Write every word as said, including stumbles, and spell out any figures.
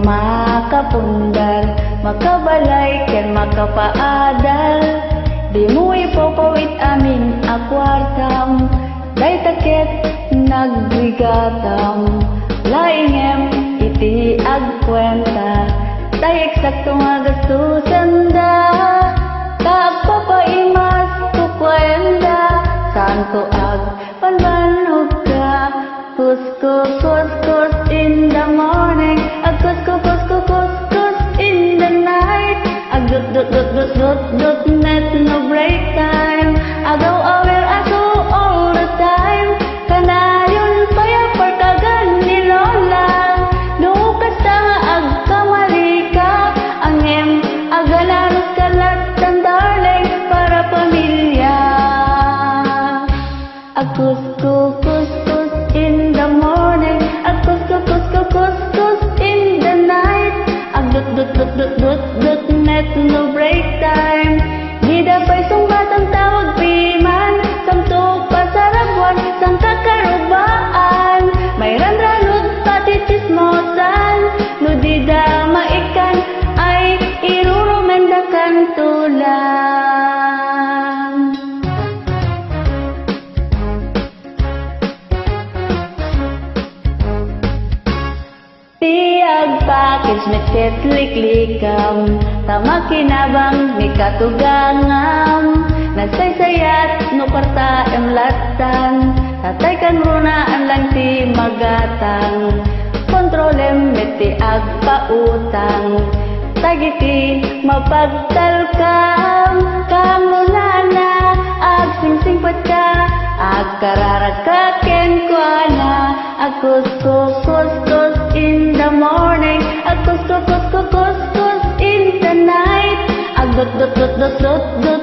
Makapundar, makabalay, ken makapaadal. Dimo ipawpawit amin a kuartam. Dayta ket nagrigatam. Laingem iti agkuenta. Tay eksakto nga gastusen da. Ta agpapaimas to kuenta. Santo agpanbannog ka. Kuskus, kuskus in the morning. Agkuskus, kuskus, kuskus in the night. Agdut, dut, dut, dut, dut, dut, net, no break time. Agaw, awir, aso all the time. Kanayon pay a parkagan ni Lola. No kasta nga agkamali ka, angem, agananus ka lattan, darling, para pamilya. Agkuskus, kuskus in the morning. Agkuskus, kuskus, kuskus in the night. Agdut, dut, dut, dut, dut, dut, net, no break time. Dida pay sungbatan tawag piman. Santo pasarabuan, sangkakarubaan. Mairanranog pati tsismosan. No dida maikan ay irurumendakan tulan. Ti agpakis met ket liklikam, ta makinabang ni katugangam. Nagsaysayat no kwartaem lattan, ta tay kangrunaan lang ti magatang. Kontrolem met ti agpautang, dagiti mapagtalkam. Kangrunana, agsingsingpet ka, agkararag ka kenkuana. Agkuskus, kuskus in the morning. Agkuskus, kuskus, kuskus in the night. Agdut, dut, dut, dut, dut, dut,